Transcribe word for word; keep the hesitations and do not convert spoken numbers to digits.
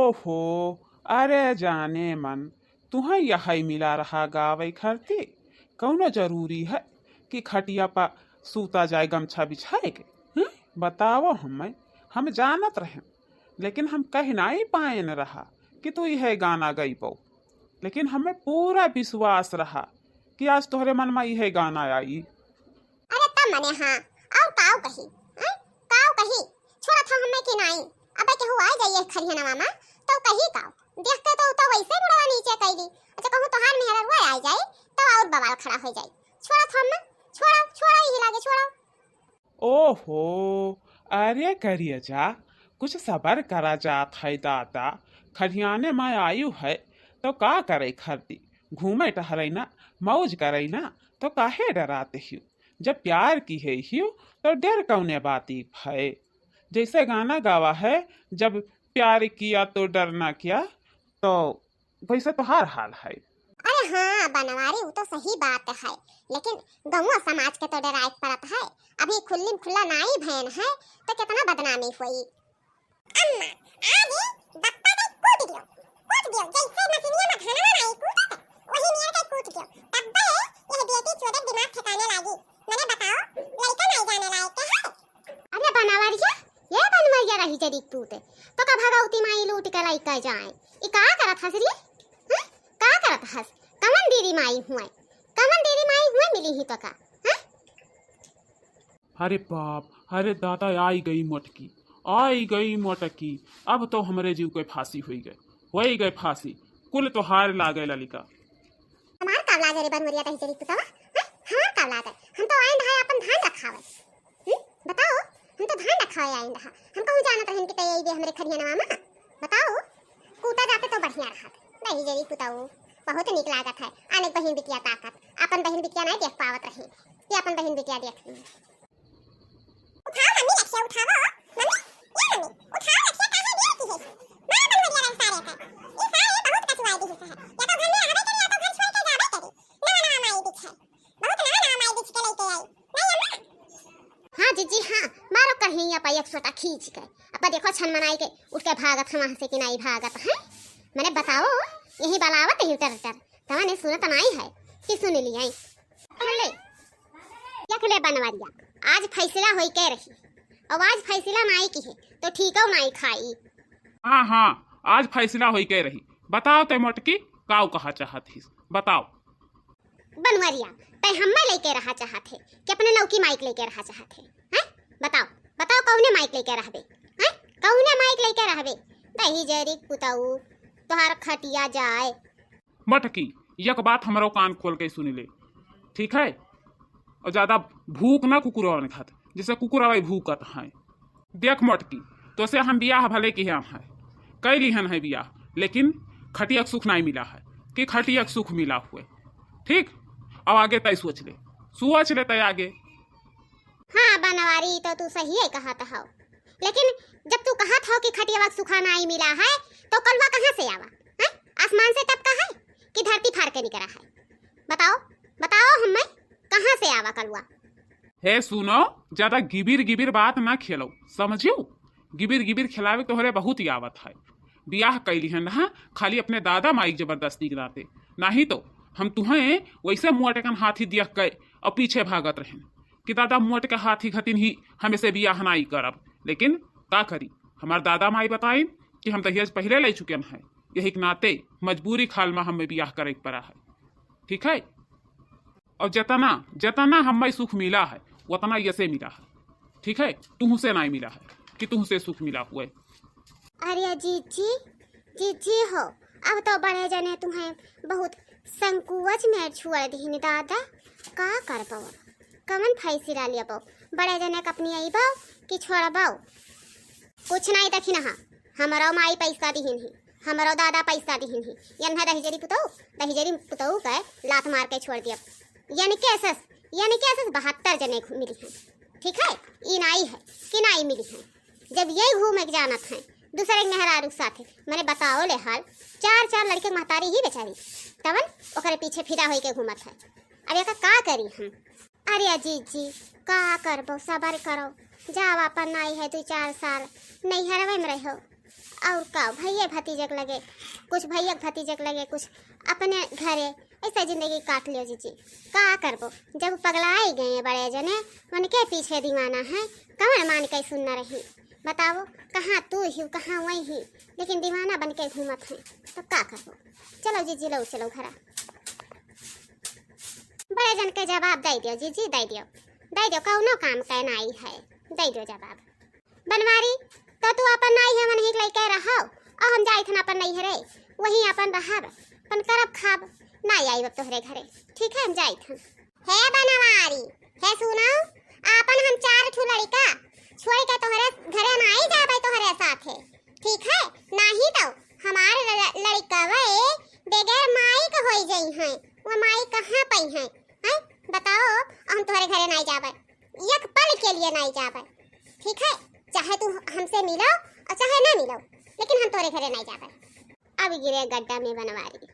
ओहो, अरे जाने मन, तुहैं यहै मिला रहा गावै खरती। कउनो जरूरी है कि खटिया पर सूता जाए गमछा बिछाए के? हम्म? बताओ हमें, हम जानत रहेन, लेकिन हम कहि नाहीं पाएन रहा कि तू यहै गाना गइबो। लेकिन हमें पूरा विश्वास रहा कि आज तोहरे मन मा यहै गाना आई। अरे तब मने हाँ, अउर काउ कही, हैं? काउ कही, छोड़त हौ हमें कि नाहीं? अबे केहू आइ जाई यह खरिहनवा मा, तउ कही काउ? देख के तउ, तउ वैसे मुड़वा नीचे कइ दी। अच्छा कहूँ तोहार मेहररुआ आइ जाई, तउ अउर बवाल खड़ा होइ जाई। छोड़त हौ हमें, छोड़ो, छोड़ो यही लागे, छोड़ो। ओहो, अरे करिया जा, कुछ सबर करा जात है दादा, खरिहाने मा आयु है, तउ का करै खरती, घूमै टहरै ना, मौज करै ना, तउ काहे डरात हियो? जब प्यार किहे हियो, तउ डर कउने बाती है? जैसे गाना गावा है, "जब प्यार किया तो डरना क्या", तो वैसे तोहार हाल है। अरे हाँ बनवारी, उ तो सही बात है, लेकिन गौवा समाज के तो डराए के पड़त है। अभी खुल्ली में खुल्ला नाई भयन है, तो कितना बदनामी हुई। अम्मा, आज बप्पा के कूट दियो, कूट दियो, जैसे मशीनिया में धनवा नाई कूटत, वही नियर के कूट दियो। तब्बे यह बेटी चोदक दिमाग ठिकाने लागी। मने बताओ, लइका नाई जाने लायक के है? अरे बनवरिया, ये बनवरिया रही जरी पूत, तो का भगवती माई लूट के लइका जाए? ई का करत हस रे? हैं? का करत हस? कवन देरी माई हुए? कवन देरी माई हुए मिली ही तो का? हैं? अरे बाप, अरे दादा, आई गई मोटकी, आई गई मोटकी। अब तो हमरे जीव के फांसी होई गए, होई गए फांसी। कुल तोहार लागे ललिका। हमार का लागे रे बनवरिया दही जरी पुतवा? हैं? हमार का लागे? हम तो आइन रहा अपन धान रखावे। हम्म? बताओ, हम तो धान रखावे आइन रहा। हम कहूँ जानत रहन कि तै अइबे हमरे खरिहनवा मा। बताओ, कूटा जाते तो बढ़िया रहत। दही जरी पुतऊ, बहुत नीक लागत है। आने बहिन बिटिया ताकत, अपन बहिन बिटिया नहीं देख पावत रही, कि अपन बहिन बिटिया देख ली। उठाओ मम्मी, रखिया उठाओ। मम्मी, ए मम्मी, उठाओ रखिया, काहे देर की है? मारो बनवरिया रंग सारे का। ई सारे बहुत कचुआई दी है। या तो घर में रहबे करी, या तो घर छोड़ के जाबे करी। नवा नवा माई बिछ है। बहुत नवा नवा माई बिछ के लेके आई। नहीं अम्मा? हाँ जीजी हाँ, मारो कहीं अपा एक सोटा खींच के। अपा देखो छन मनाई के उठ के भागत है वहाँ से कि नहीं भागत है। मने बताओ, यही बलावत है टर टर। तमने सुनत नाई है कि सुन लिया। ले, देख ले बनवरिया, आज फैसला होई के रही, और आज फैसला नाई की है, तो ठीक हो नाई खाई। हाँ, हाँ, आज फैसला होई के रही। बताओ ते मोटकी, काऊ कहा चाहत हिस? बताओ। बनवरिया, तै हम्मे लेके रहा चाहत है कि अपने नौकी माइक लेके रहा चाहत है? हैं? बताओ, बताओ कौने माइक लेके रहबे? हैं? कौने माइक लेके रहबे? दही जरी पुतऊ, तोहार खटिया जाए। मटकी, एक बात हमरो कान खोल के सुन ले, ठीक है? और ज्यादा भूख ना कुकुरवा ने खात, जैसे कुकुरवा भूकत है। देख मटकी, तोसे हम बियाह भले किहे हैं, कई लिहन है बियाह, लेकिन खटिया के सुख नहीं मिला है कि खटिया के सुख मिला हुए, ठीक? अब आगे तय सोच ले, सोच ले तय आगे। हाँ बनवारी, तो तू सही है कहत हौ, लेकिन जब तू कहत हौ कि खटिया के सुखा नहीं मिला है, तो कलवा कहाँ से आवा? हैं? आसमान से टपका है कि धरती फाड़ के निकला है? बताओ, बताओ हमें, कहाँ से आवा कलवा? हे सुनो, ज्यादा गिबिर गिबिर बात ना खेलो, समझियो? गिबिर गिबिर खेलावे तोहरे बहुत ही आवत है। बियाह कैली है ना खाली अपने दादा माई के जबरदस्ती के नाते, नहीं तो हम तुहें वैसे मुआ टेकन हाथी दिया के और पीछे भागत रहें कि दादा मुआ टेके हाथी घतिन ही हमें से बियाह नाई करब। लेकिन का करी, हमार दादा माई बताइन कि हम दहेज पहले ले चुके हैं, यही के नाते मजबूरी खाल में हमें बियाह करे के पड़ा है, ठीक है? और जतना, जतना हमें सुख मिला है, उतना यसे मिला है, ठीक है? तुहसे नहीं मिला है कि तुहसे सुख मिला हुए। अरे जीजी, जीजी हो, अब तो बड़े जने तुहें बहुत संकोच में छोड़ दिहिन दादा, का करबो, कवन फैसला लेबो? बड़े जने के अपनी अइबो कि छोड़बो? कुछ नहीं देखी ना, हमरो माई पैसा दिहिन ही, हमरो दादा पैसा दिहिन ही, यन्हे दहिजरी पुतऊ, दहिजरी पुतऊ के लात मार के छोड़ दिया। यानी कैसे, यानी कैसे बहत्तर जने मिली हैं, ठीक है? ई नाई है कि नाई मिली हैं, जब यही घूमे के जानत हैं दूसरे के मेहरारू के साथे, मने बताओ ले हाल, चार चार लड़के महतारी ही बेचारी, तवन ओकरे पीछे फिदा होई के घूमत है। अब एका का करी हम? अरे जीजी, का करबो, सबर करो, जाओ अपन नाई है दो चार साल नैहरवे में रहो, और का, भइये भतीजक लगे, कुछ भइयक भतीजक लगे, कुछ अपने घरे, ऐसे जिंदगी काट लियो जीजी। का करबो, जब पगलाइ गए बड़े जने, उनके पीछे दीवाना है, कवन मान के सुन न रही। बताओ, कहाँ तू ही, कहाँ वही ही, लेकिन दीवाना बन के घूमत हैं, तो का करबो। चलो जीजी, लो चलो घरा। बड़े जन के जवाब दे दियो जीजी, दे दियो, दे दियो, कौनो काम के नाई है, दे दियो जवाब। बनवारी, तो तू अपन नाई है, वहीं के लइके रहो, और हम जाइत हन अपन नैहरे, वहीं अपन रहब, अपन करब खाब, नाई आइब अब तोहरे घरे, ठीक है, हम जाइत हन। हे बनवारी, हे सुनो, आपन हम चार ठो लड़िका छोड़ के तोहरे घरे नाई जाबे तोहरे साथे, ठीक है? नाही तो हमार ल-, लड़िकवे बगैर माई के होई जई हैं, वो माई कहाँ पई हैं? हैं? बताओ, हम तोहरे घरे नाई जाबे, एक पल के लिए नाई जाबे, ठीक है? चाहे तू हमसे मिलो और चाहे ना मिलो, लेकिन हम तोहरे घरे नाई जाबे। अब गिरे गड्ढा में बनवारी,